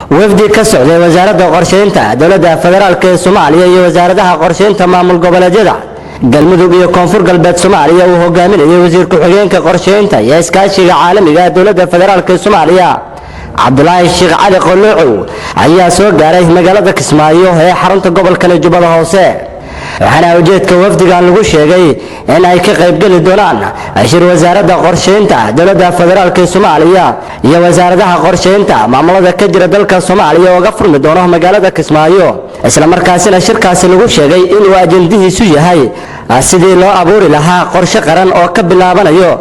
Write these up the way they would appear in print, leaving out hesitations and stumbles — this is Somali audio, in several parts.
Wafdi ka socday Wasaaradda Qorsheynta Dowladda Federaalka ee Soomaaliya iyo wasaaradaha qorsheynta maamul goboleedyada Galmudug iyo Koonfur Galbeed Soomaaliya, uu hogaaminayay wasiir ku-xigeenka qorsheynta iyo iskaashiga caalamiga ee Dowladda Federaalka ee Soomaaliya, Cabdulaahi Sheekh Cali Qoluucow, ayaa soo gaaray magaalada Kismaayo ee xarunta gobolkani Jubbada Hoose. Waxaana ujeedka wafdigan lagu sheegay in ay ka qaybgeli doonaan shir Wasaaradda Qorsheynta Dowladda Federaalka ee Soomaaliya iyo wasaaradaha qorsheynta maamulada ka jira dalka Soomaaliya ooga furmi doono magaalada Kismaayo, islamarkaasina shirkaasi lagu sheegay inuu ajandihiisu yahay sidii loo abuuri lahaa qorshe qaran oo ka bilaabanayo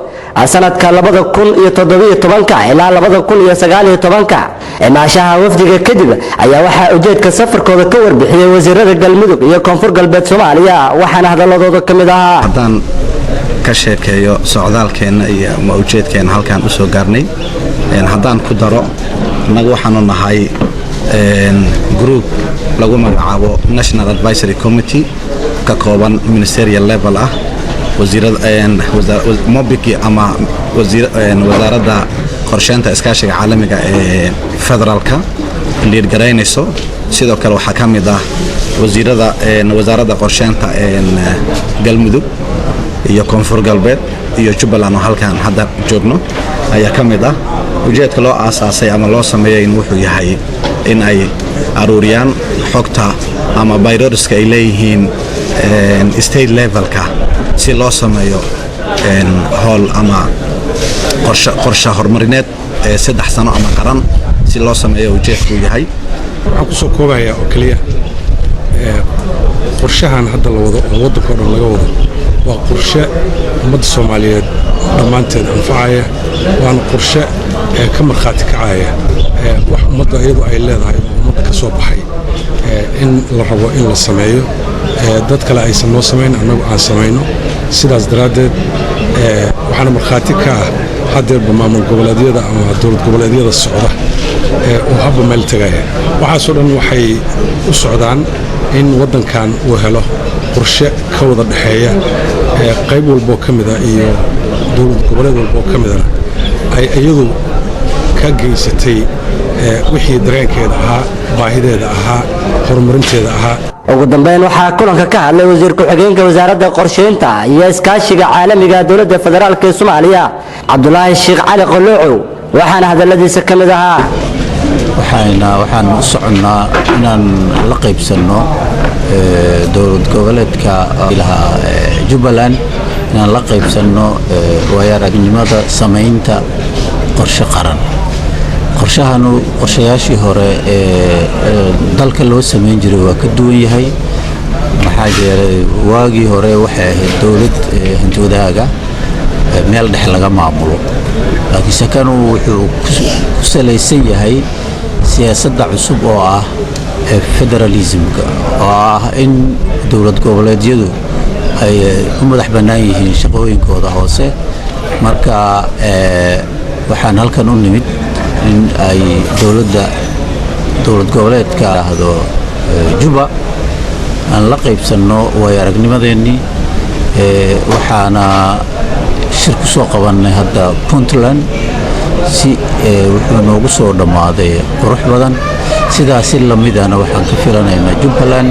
sanadka 2017 ilaa 2019. Imaashaha wafdiga kadib ayaa waxaa ujeedka safarkooda ka warbixiyey wasiirada Galmudug iyo Koonfur Galbeed Soomaaliya, waxaana hadaladooda ka mid ahaa: Haddaan ka sheekeeyo socdaalkeenna iyo ma ujeedkeenna halkaan u soo gaarnay, haddaan ku daro, annagu waxaanu nahay group lagu magacaabo National Advisory Committee, ka kooban ministerial level ah, MOPIC ama Wasaaradda Qorsheynta Iskaashiga Caalamiga ee federaalka lead garaynayso. Sidoo kale waxaa ka mid ah wasiirada wasaaradda qorsheynta Galmudug iyo Koonfur Galbeed iyo Jubbaland oo halkaan hadda joogno ayaa ka mid ah. Ujeedka loo aasaasay ama loo sameeyey wuxuu yahay in ay aruuriyaan xogta ama prioritiska ay leeyihiin state levelka, si loo sameeyo howl ama qorshe horumarineed ee 3 sano ama qaran si loo sameeyo ujeedkuu yahay. Waxaan kusoo koobayaa oo keliya, qorshahan hadda la wado oo waddanka o dhan laga wado waa qorshe ummadda Soomaaliyeed dhammaanteed anfacaya, waana qorshe ka markhaati kacaya wax ummadda iyadu ay leedahay oo ummadda ka soo baxay in la rabo in la sameeyo, dad kale aysan noo samayn, annagu aan samayno. Sidaas daraaddeed waxaana markhaati ka ah haddeerba maamul goboleedyada ama dowlad goboleedyada socda oo habba meel tegaya. Waxaasoo dhan waxay u socdaan in waddankan uu helo qorshe ka wada dhexeeya qayb walboo ka mida iyo dowlad goboleed walboo ka midana ay iyadu ka geysatay wixii dareenkeeda ahaa, baahideeda ahaa, horumarinteeda ahaa. Ugu dambeyn waxaa kulanka ka hadlay wasiir ku-xigeenka Wasaaradda Qorsheynta iyo Iskaashiga Caalamiga Dowladda Federaalka ee Soomaaliya, Cabdulaahi Sheekh Cali Qoluucow, waxaana hadaladiisa ka mid ahaa: Waxaan u soconnaa inaan la qaybsanno dowlad goboleedka lahaa Jubbaland, inaan la qaybsanno waayo aragnimada samaynta qorshe qaran. Qorshahanu qorshayaashii hore ee dalka loo samayn jiray waa ka duwan yahay, maxaa yeelay waagii hore waxay ahayd dowlad hanti wadaaga, meel dhex laga maamulo, laakiinse kanu wuxuu ku salaysan yahay siyaasadda cusub oo ah federalismka, oo ah in dowlad goboleedyadu ay u madax bannaan yihiin shaqooyinkooda hoose. Marka waxaan halkan u nimid in ay dowladda dowlad goboleedka ahdo Juba aan la qaybsanno waayo aragnimadeennii. Waxaana shir ku soo qabannay hadda Puntland, si wuxuu noogu soo dhammaaday qurux badan. Sidaasi lamidana waxaan ka filanaynaa Jubbaland.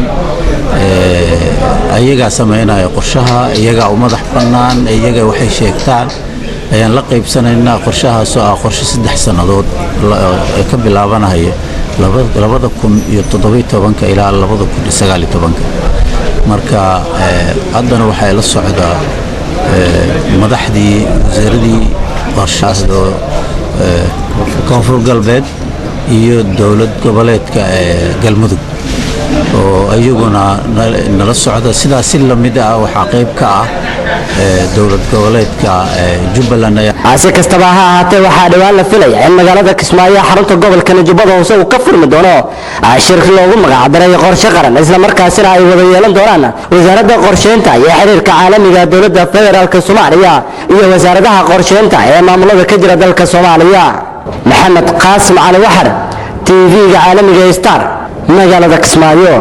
Ayagaa samaynaya qorshaha, iyagaa u madax bannaan, iyaga waxay sheegtaan ayaan la qaybsanaynaa. Qorshahaasoo ah qorshe 3 sannadood ka bilaabanaya 2017 ilaa 2019. Marka haddana waxay la socdaa madaxdii wasaaradii qorshaasoo Koonfur Galbeed iyo dowlad goboleedka Galmudug oo iyaguna nala socda. Sidaas si lamid ah waxaa qayb ka ah dowlad goboleedka Jubbaland. Si kastaba ha ahaatee, waxaa dhowaan la filaya in magaalada Kismaayo, xarunta gobolka Jubbada Hoose, uu ka furmi doono shir loogu magacdaray qorshe qaran, islamarkaasina ay wada yeelan doonaan Wasaaradda Qorsheynta iyo Xiriirka Caalamiga Dowladda Federaalka Soomaaliya iyo wasaaradaha qorsheynta ee maamulada ka jira dalka Soomaaliya. Maxamed Qaasim Cali Waxar, TV-ga caalamiga Star, magaalada Kismaayo.